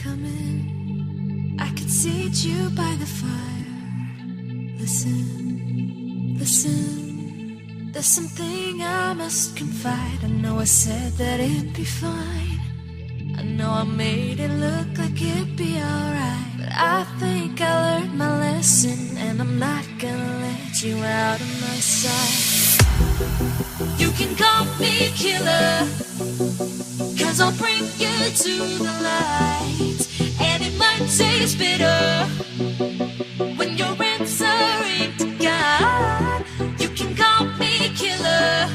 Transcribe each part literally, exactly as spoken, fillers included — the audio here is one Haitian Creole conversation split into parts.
Come in, I could seat you by the fire. Listen, listen. There's something I must confide. I know I said that it'd be fine. I know I made it look like it'd be alright. But I think I learned my lesson, and I'm not gonna let you out of my sight. You can call me killer, cause I'll bring you to the light. And it might taste bitter when you're answering to God. You can call me killer,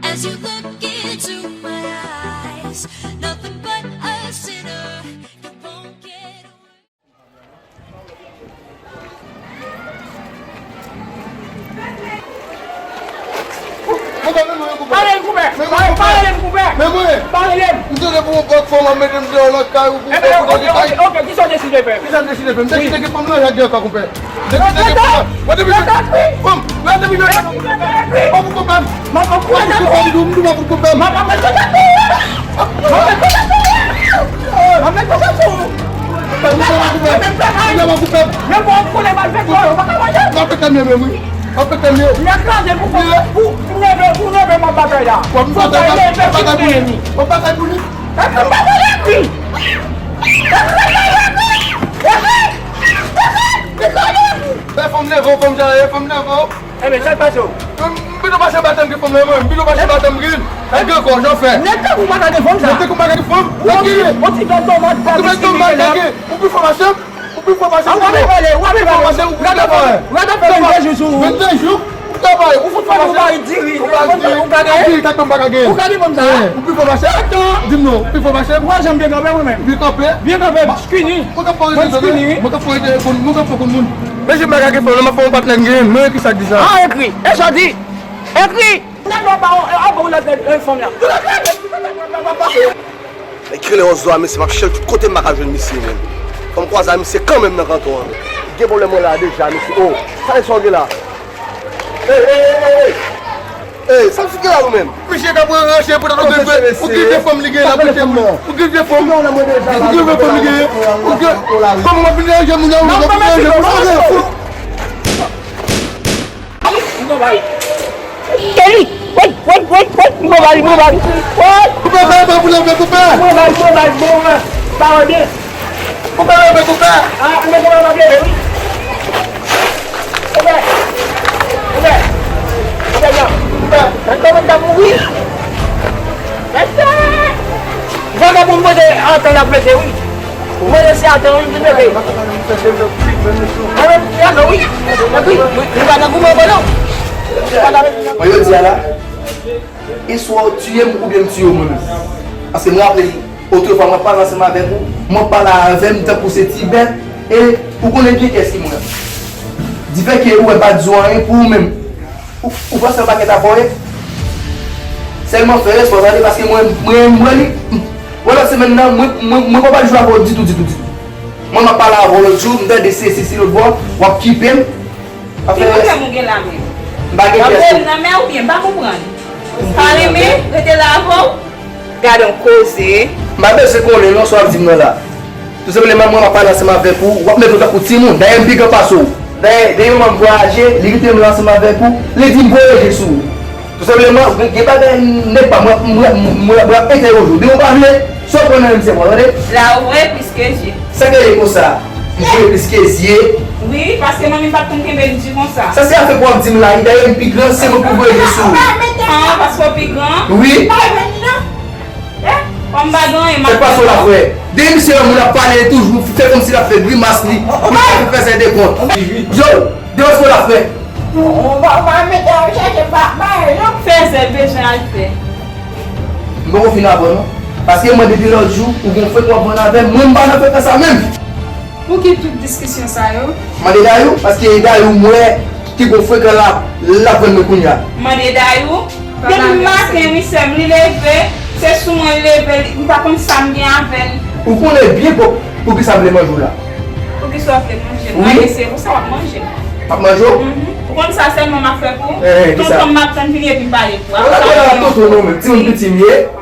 as you look into my eyes. Nothing but a sinner. You won't get away. Pale m, koupè! Pale, pale m, koupè! Pale m! Pale m! M tande pou yon bòk fò, w ap mete m deyò lòt kay ou pou... Ebyen, oke, oke, oke, kisa w deside fè? Kisa m deside fè? M deside gen fanm nan, y ap gen ankò, koupè. M deside gen fanm nan. Mwen depi jodi, fanm, mwen depi jodi, fanm pou koupè m. Mwen depi jodi, fanm pou koupè m. Mwen depi jodi, fanm pou koupè m. Mwen depi jodi, fanm pou koupè m. Mwen depi jodi, fanm pou koupè m. W ap fè tèt mwen menm, wi. W ap fè tèt mwen. N ap kraze pou, pou, pou, pou neve, pou neve m ap batay la. W ap batay, w ap batay pou li. W ap batay pou li. Epi m batay epi. Fè fanm leve w, fanm jan ye, fanm leve w. Enben, sa k pase w? M pito mache batay m ke fanm nan, mwen. M pito mache batay m ke l. Nèg gen kò, jan fè. Nèg tankou m pa ka gen fanm sa. Nèg tankou m pa ka gen fanm. Ou ti, ou ti bèl tòmant, pa diskrimine la. Ou pi fò pase m. Ou pi fò pase m. Ou pi fò pase m. Ou pi fò pase m. Vennde jou sou ou. Vennde jou. Ou travay, ou fout fò pase m. Ou pa diri. Ou pa diri. Ou ka gen. Ou ka gen fanm sa. Ou pi fò pase m. Di m non, ou pi fò pase m. Ou pa janm byen kanpe mwen menm. Byen kanpe. Byen kanpe. Mwen ka fè yon moun. Mwen ka fè yon moun. Men si m pa ka gen fanm, m ap fè yon patnè m genyen. Men ki sa k di sa? Ah, ekri. E sa w di? Ekri. Nèg yo ba w, a ba w lòt nèg, e, fanm nan. Nèg rele Ozo a, mesye, m ap chèche tout kote m pa ka jwenn misye menm. Fò m kwaze a misye kanmenm nan kanton an. Gen pwoblèm mwen la deja, mesye. Oh, sa e sa w gen la? Ey, ey, ey, ey, ey. Ey, sa misye gen la ou menm? Misye ka pran ranche pou ta ou gen vye fanm li gen la pou tchè m nan. Ou gen vye fanm. Ou gen vye fanm li gen. Ou gen, kòman w ap vin deranje moun nan, ou ap vin deranje moun nan. Kelly! Woy, woy, woy, woy! M pran bal, m pran bal! Woy! Koupe, koupe, koupe, koupe! M pran bal, m pran bal, m pran bal! Pa wè byen! Koupe, koupe, koupe! Ah, mwen pran bal, wi! Koupe! Koupe! Koupe, byen! Koupe! Mwen kòmanse ap mouri! Mèsi! Vagabon pote antan l ap pete, wi! Mwen resi atè wi, m vin leve. Mwen menm, m ap wi. Epi, mwen pa nan goumen ankò non. Mwen yo di a la, e swa w tiye m oubyen m tiye w mwen menm. Paske m raple m, otrefwa mwen pale ansanm avèk ou, mwen pale avè m tankou se ti bèt, e ou konnen byen kiyès ki mwen. Difè ke ou wè m pa di w anyen pou ou menm. Ou, ou panse yon pakèt afè w ye? Sèlman fè respè w tande, paske mwen, mwen, mwen li, pandan semèn nan, mwen, mwen, mwen pa pral jwe avè w ditou, ditou, ditou. Mwen, m ap pale avè w lòt jou, m tande sesi, si lòt bò, w ap kipe m. Ki pwoblèm ou gen la menm? M pa gen pyès. Pwoblèm nan men ou byen, m pa konprann. Pa renmen, rete la avè w. Gade yon koze. M pa bezwen konnen non sa w ap di m nan la. Tou senpleman, mwen m ap pale ansanm avèk ou, w ap mete w tankou timoun. Dayè, m pi gran pase w. Dayè, dèyè yon manm vwayaje, li kite m la ansanm avèk ou, li di m voye je sou ou. Tou senpleman, gen, gen bagay nèg pa m, mwen, mwen, mwen, mwen ap entèwoje w. Depi w pa vle, sa w pran nan men m se pa w, tande? La ou voye plis ke je. Sa k rele konsa? M voye plis ke zye. Wi, paske manmi m pa t konn kenbe m di konsa. Sa se afè pou w ap di m la, wi. Dayè, m pi gran, se mwen pou voye je sou ou. Ah, paske w pi gran? Wi. Eh, kòm m pa gen anyen, m ap... Fè pa sou la, frè. Depi misye wè moun ap pale, li toujou fè kòmsi l ap fè grimas li. Ou pa fè sèten kont. Yo, depi sou la, frè. Ou pa, ou pa mete al chèche pa, pa, non. Fè sa l bezwen al fè. M poko fin avè w non. Paske mwen depi lòt jou, ou gon frè k w ap vann avè m, mwen m pa nan frekans sa menm. Pouki tout diskisyon sa yo? Mande Dayou, paske e Dayou m wè ki gon frekan l ap, l ap vann mwen kounye a. Mande Dayou. Depi maten, wi, sè m, li leve, se sou mwen li leve, li, m pa konn sa m gen avè l. Ou konnen byen pou, poukisa m vle manje w la. Poukisa w vle manje m? Wi. Manje, se pou sa w ap manje m. M ap manje w? Mhm. Ou konn sa sèlman m ap fè pou ou? Eh, eh, kisa? Tonton m ap tann vini epi m pale pou ou. Ou la, tonton nou menm, timoun piti m ye. Ah.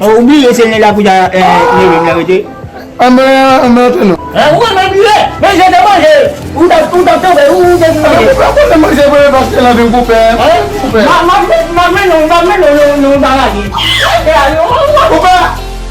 Ou bliye se nen la pou ja neve m nan rete. Ann antre non. Ou renmen bliye. Men je te manje. Ou t ap ou t ap tonbe ou te manje. Koupe, koupe manje pou yo paske la vin koupe. Koupe. M ap mennen w nan bagay. Koupe.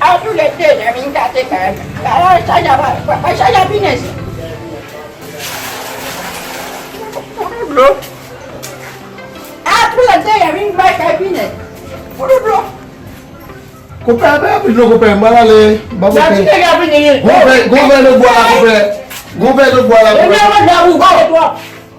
A tou lè de, Jamin gate kay. Ala chaja pa, pa, pa chaja pinèz. Pou nou dlo. A tou lè de, Jamin bay kay pinèz. Pou nou dlo. Konpè, pa anpil non, konpè, m pral ale, m pa Gade konpè. Ti nèg ap vini. Gon vè, gon vè lòt bò la, konpè. Gon vè lòt bò la, konpè. Ebyen, mwen la pou gade twa.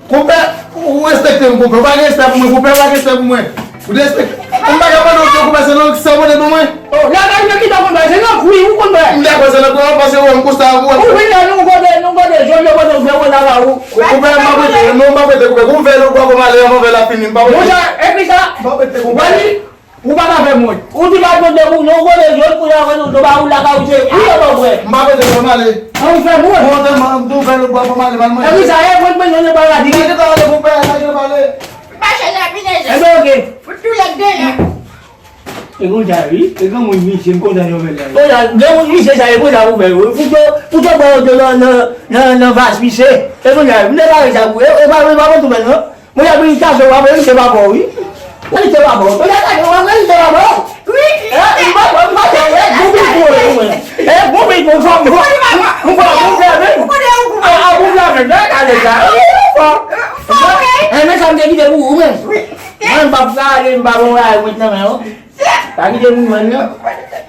Konpè, ou respekte m, konpè. Ou pa gen respè pou mwen, konpè, ou pa gen respè pou mwen. Ou derespekte. M pa ka mande w, konpè, se nan, se nan mande pou mwen. Oh, la, la, la, ki ta konn bay, se nan kwi, ou konn bay. M dakò, se nan kwi, paske wè m konsa, ou wè. Ou vin la, nou gade, nou gade, jòl yo, gade, ou fè wè la, la, ou. Konpè, m pa prete, non, m pa prete, konpè. Gon vè lòt bò, konpè, m ale, avan vè la fini, m pa prete. Monchè, epi sa, ou pa prete, konpè. Ou pa ka fè mwen. Ou di pa konn de moun, non, ou konnen jòl pou la wè nou, nou ba ou la ka ou je. Ou yo ba ou vre. M pa mete fè m ale. An ou fè mwen. Bon, tèlman, m tou fè lòt bò pou m ale, m al manje. Epi sa, e mwen, mwen, nou pa la di. Nèg yo ta ale pou pè, nèg yo pale. Mache la, vin jòl. Ebyen, oke. Pou tou lè de la. E konsa, wi. E granmoun misye, m kontan yo fè la. Konsa, granmoun misye, sa, e konsa ou fè, wi. Pou yo, pou yo ba yo de nan, nan, nan, nan vas misye. E konsa, m te pare sa pou, e, e pa, e pa bon tou, non. Mwen ap vin chache w, w ap vin se pa bon, wi. Vin se pa bon. Mwen ap vin se pa bon. Wi. Eh, li pa bon, li pa bon, eh, bon, bon, bon, bon. Eh, bon, bon, bon, bon. Ou konnen pa bon. Ou konnen pa bon. Ou konnen ou konnen. Ah, ah, bon, bon, bon, bon, gade sa. Fò. Fò, wi. Eh, men sa m te kite pou ou menm. Wi. Mwen, m p ap ka ale, m pa gen bagay mwen nan men w. Pa kite m jwenn nan.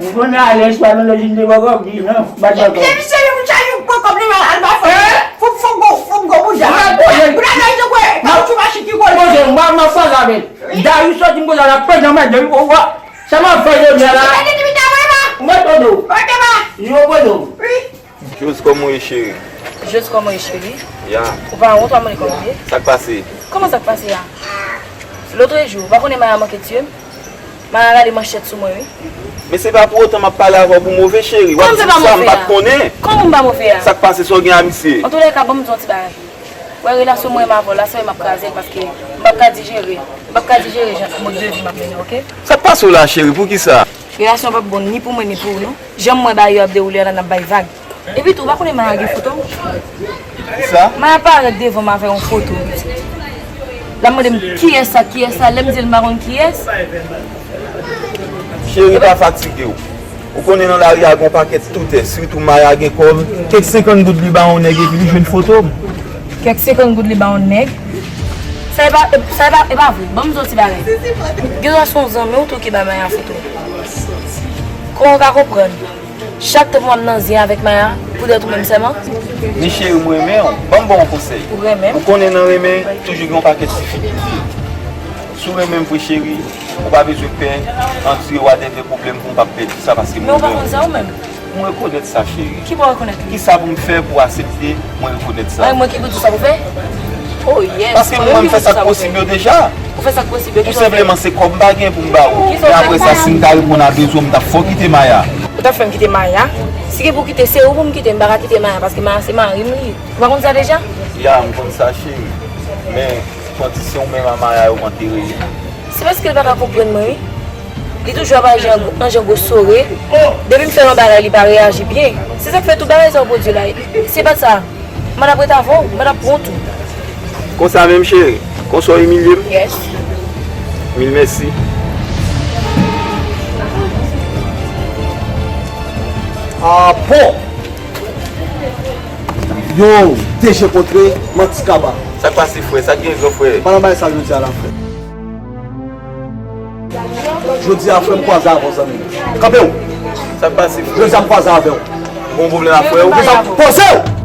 M konnen alèz pa nan lòt vin de bòkò, bi, non, m pa dakò. Depi se li moun chaje pou kòb li, al ba fò. Fò, fò gwo, fò gwo bouda. Mwen konnen. Bouda nan yo kwè, kawoutchou machin ki kole. Konnen, m pa, m pa fè la, men. Dayou sòti m konnen la, pè nan men, depi pou wè. Sa m ap fè jodi a la? Ou mete timite avè m, a? Mwen konnen. Ok, ba. Yo konnen. Wi. Jose, kòman w ye, cheri? Jose, kòman w ye, cheri? Ya. Ou pa wont, w ap mande kòman w ye? Sa k pase? Kòman sa k pase a? Lotrejou, ou pa konnen Maya manke tiye m? Maya rale manchèt sou mwen, wi. Men se pa pou otan m ap pale avè w pou move, cheri. W ap di m sa, m pa t konnen. Kòman m pa move a? Sa k pase, sa w gen a misye? Antoulèka, ban m di w yon ti bagay. Wè, relasyon mwen menm avè w la, se mwen m ap kraze l, paske m p ap ka dijere. M p ap ka dijere jan, mòd de vi m ap mennen, oke? Sa k pase w la, cheri? Poukisa? Relasyon p ap bon ni pou mwen, ni pou ou, non. Jan m wè bagay yo ap dewoule a la, n ap bay vag. Epi tou, ou pa konnen Maya gen foto m? Kisa? Maya parèt devan m avè yon foto. L ap mande m kiyès sa, kiyès sa, lè m di l m pa konn kiyès. Cheri, pa fatige w. Ou konnen nan lari a gen yon pakèt toutè, sitou Maya gen kòb. Kèk senkant goud li ba yon nèg epi li jwenn foto m. Kèk senkant goud li ba yon nèg. Sa e pa, sa e pa, e pa vre. Ban m di w ti bagay. Gen dwa se yon zanmi w tou ki ba Maya foto. Kòman w ka konprann? Chak tan pou m ap nan zen avèk Maya, poutèt ou menm sèlman? Men cheri, m renmen w. Ban m ba w yon konsèy. Ou renmen m? Ou konnen nan renmen, toujou gen yon pakèt difikilte. Si w renmen m vre, cheri, ou pa bezwen pè, andire w a dènye pwoblèm pou m p ap pèdi sa, paske m renmen w. Men ou pa konn sa ou menm? Mwen rekonèt sa, cheri. Ki bò w rekonèt li? Kisa pou m fè pou w aksepte mwen rekonèt sa? Ay, mwen ki pou di w sa pou fè? Oh, yes. Paske mwen, mwen fè sa k posib yo deja. Ou fè sa k posib yo. Tou senpleman, se kòb m pa gen pou m ba ou. Men apre sa, si m ta reponn a bezwen w, m t ap fè w kite Maya. Ou t ap fè m kite Maya? Si gen pou kite, se ou pou m kite. M pa ka kite Maya, paske Maya se mari m li ye. Ou pa konn sa deja? Ya, m konn sa, cheri. Men, kondisyon w menm a Maya yo m antere li. Se paske l pa ka konprann mwen, wi. Li toujou ap aji an, an jan gwo sore. Depi m fè yon bagay, li pa reyaji byen. Se sa k fè tout bagay sa yo pwodui la. Se pa sa. Mwen t ap ret avè w, mwen t ap pran w tou. Konsa menm, cheri? Konsa w imilye m? Yes. Mil mèsi. Ah bon! Yo, deje kontre, manti kaba. Sa k pase, frè? Sa k gen, gran frè? Pa nan bagay sa jodi a la, frè. Jodi a, frè, m kwaze avè w, zanmi m. Kanpe w! Sa k pase, frè? Jodi a, m kwaze avè w. Ou gen yon pwoblèm ak frè w? Poze w!